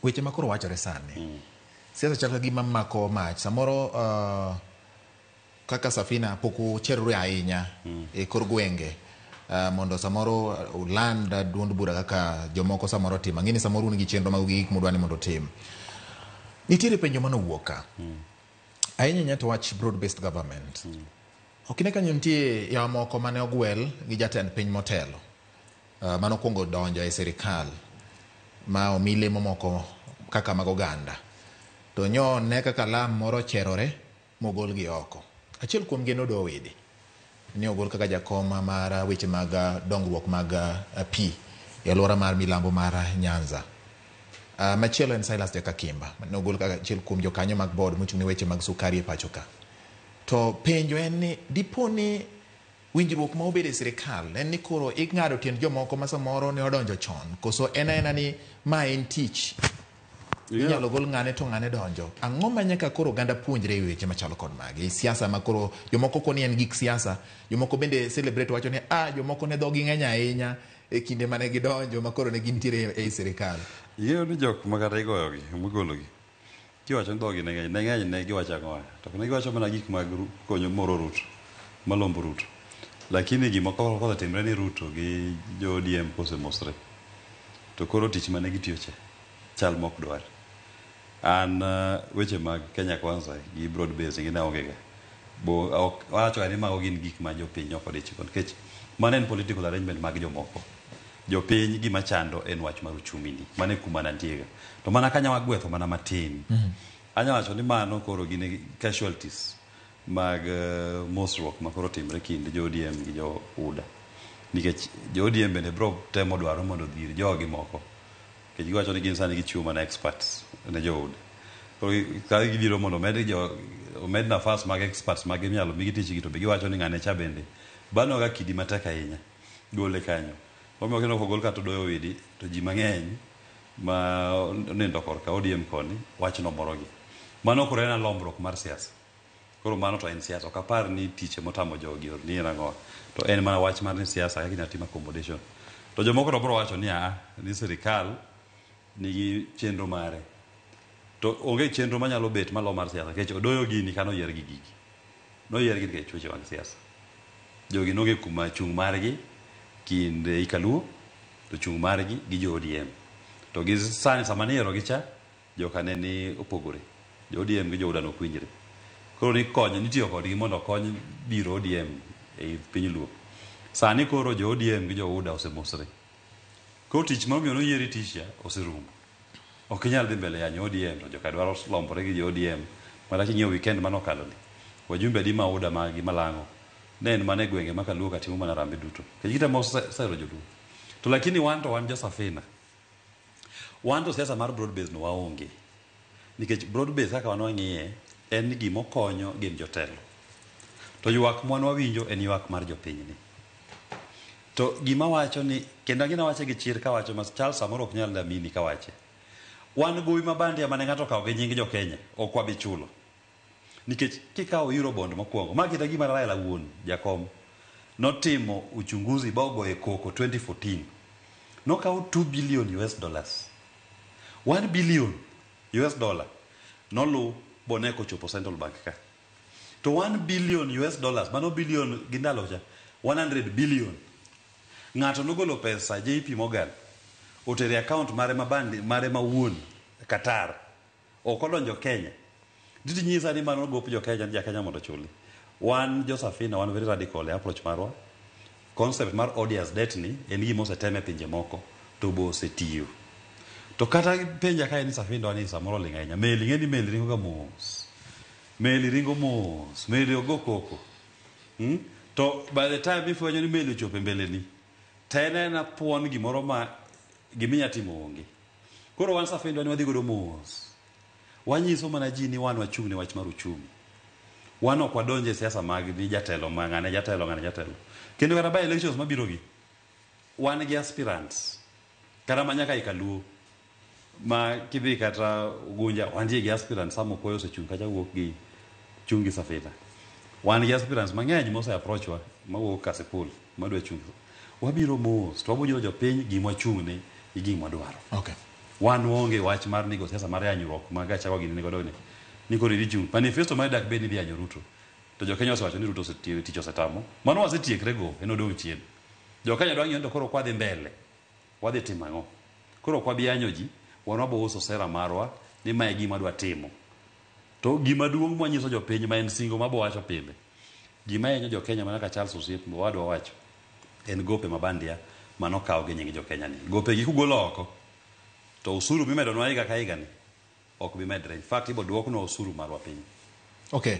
Weche ma koro wachore sani. Siasa chal ka gima mako mach. Samoro kaka Safina pok ucherore ahinya e kor gwenge mondo samoro uland duond bura kaka jomoko samoro timo. Ang'e ni samoro un gi chenro mag gik mudwa ni mondo utim. Nitiere penjo manowuok ka. Ahinya ahinya to wach broad based government. Ok ine kanyo nitie yawa moko mane ogwel gi jatend piny motelo. Manokwongo donjo e sirikal ma omi lemo moko kaka mag oganda. To nyo ne kaka lam moro ocherore mogolgi oko. Achiel kuom gi en Odoyo Owidi. Ne ogol kaka jakom mar weche mag dongruok mag pi e alwora mar milambo mar Nyanza. Machielo en Silas Jakakimba mane ogol kaka achiel kuom jokanyo mag board mochung' ne weche mag sukari e pacho ka. To penjo en ni dipo ni winjruok ma obedo e sirikal en ni koro ing'ado tiend jomoko ma samoro ne odonjo chon koso en aena ni ma en tich inyalo gol ng'ane to ng'ane donjo. Ang'o ma nyaka koro oganda puonjre e weche machalo kod magi? Siasa ma koro jomoko koni en gik siasa, jomoko bende celebrate wacho ni ah jomoko ne dhogi ng'eny ahinya e kinde mane gidonjo ma koro ne gintiere ei sirikal. Ing'eyo ni jok ma kata igoyogi, migologi, kiwacho ni dhogi ne ng'eny, ne ng'eny ne giwacho ang'o? To ne giwacho mana gik mag konyo moro Ruto, malombo Ruto. Lakini gima kosetimre ni Ruto gi jo ODM kosemosre, to koro tich mane gitiyo cha chal mok dwar. An weche mag Kenya Kwanza gi broad base gi ne aonge ga. Bo ok wacho ga ni mago gin gik ma jopiny ok odich go nikech mano en political arrangement mag jomoko. Jopiny gima chando en wach mar uchumi ni. Mano e kuma nantie ga. To mana kanya wagwetho mana matin. Anya wacho ni mano koro gin casualties mag mosruok ma koro timre kind jo ODM gi jo UDA. Nikech jo ODM bende bro temo dwaro mondo odhir jogi moko. Nikech giwacho ni gin sani gichiwo mana experts ne jo UDA. Koro ka gibiro mondo omed jo omed nafas mag experts mag inyalo migi tich gi to be giwacho ni ng'ane cha bende bano ga kidi matek ahinya gole kanyo. Omiyo kineno kogol kata Odoyo Owidi to ji mang'eny ma onindo korka ODM koni wachno morogi. Mano koro en alombruok mar siasa. Koro mano to en siasa. Ok apar ni tich emotamo jogi or ni en ang'o. To en mana wach mar ni siasa kaka inyalo tim accommodation. To jomoko to biro wacho ni aa, ni sirikal nigi chenro mare. To onge chenro manyalo bet malo mar siasa nikech Odoyo gini kano yier gi gigi. Noyier gi nikech weche mag siasa. Jogi nonge kuma chung' margi kind Ikaluo to chung' margi gi jo ODM. To gi sani sama niyiero gi cha joka ne ni opogore. Jo ODM gi jo UDA nok winjre. Koro ni konyo nitiyo kodgi mondo okony biro ODM ei piny Luo. Sani koro jo ODM gi jo UDA osemosre. Koro tich momiyo noyieri tich cha oserumo. Ok inyal dhi mbele yanyo ODM to joka dwaro lombore gi jo ODM. Mana king'iyo weekend mane okalo ni. Wajumbe adi ma UDA ma gi malang'o. Ne en mana e gwenge ma Kaluo ka timo mana rambe duto. Nikech gitemo sero joluo. To lakini wan to wan jo Safina. Wan to siasa mar broad base no waonge. Nikech broad base kaka wan wang'iye en ni gima okonyo gin jotelo. To ywak mwan wawinjo en ywak mar jopinyni. To gima wacho ni kendo ang'e nawache gi chir kawacho ma Charles samoro ok nyal amini kawache. Wan gowi ma bandia mane ng'ato okawo gi nying jo Kenya ok wabi chulo. Nikech kikawo Eurobond mokwongo, ma kata gima Raila wuon jakom notimo uchunguzi ba ogoye koko 2014. Nokawo 2 billion US dollars. 1 billion US dollar noluw bone kochopo Central Bank ka. To 1 billion US dollars, mano billion gi ndalo cha, 100 billion. Ng'ato nogolo pesa JP Morgan otere e account mare ma bandi mare ma wuon Qatar. Ok odonjo Kenya. Didi nyisa ni mano gop jo Kenya ni ja Kenya mondo ochuli. Wan jo Safina wan very radical e approach marwa. Concept mar odious debt ni en gima osetem e pinje moko to be osetiyo. To kata penja ka en Safina ni samoro oling' ahinya. Meli ng'e ni meli ringo ga mos. Meli ringo mos. Meli ok go koko. To by the time ifwenyo ni meli ochopo e mbeleni, to en aena thuon gimoro ma giminya timo onge. Koro wan Safina ni wadhi godo mos. Wanyiso mana ji ni wan wachung' ne wach mar uchumi. Wan ok wadonj e siasa mag ni jatelo ma ng'ane jatelo ng'ane jatelo. Kendo kata by elections mabiro gi, wan gi aspirants. Kata ma nyaka e Kaluo. Ma kidhi kata Ugunja, wantie gi aspirants Sam Okoyo osechung' kacha wuok gi chung' gi Safina. Wan gi aspirants mang'eny mose approach wa mawuok Kasipul madwa chung'. Wabiro mos to wabiro nyiso jopiny gima wachung' ne gi gima wadwaro. Okay. Wan waonge wach mar nigo siasa mar yanyruok ma Gachagua gini nigodo ni. Ni koro idhi chung'. Manifesto mare dak bed ni idhi yanyo Ruto. To jo Kenya osewacho ni Ruto osetiyo tich osetamo. Mano wasetiekre go, en odong' chien. Jo Kenya dwa ng'iyo ni to koro kwadhi mbele, wadhi timo ang'o? Koro ok wabi yanyo ji, wan wabo uso sera marwa ni mae e gima wadwa timo. To gima duong' mwanyiso jopiny ma en singo mabo wacho pile, gima yanyo jo Kenya mana ka Charles Osiep owadwa wacho, en gope ma bandia manokaw gi nying jo Kenya ni. Gope gi kugolo oko, to usuru mimedonwa higa ka higa ni ok bi medre. In fact, ibo duoknwa osuru marwa piny. Okay.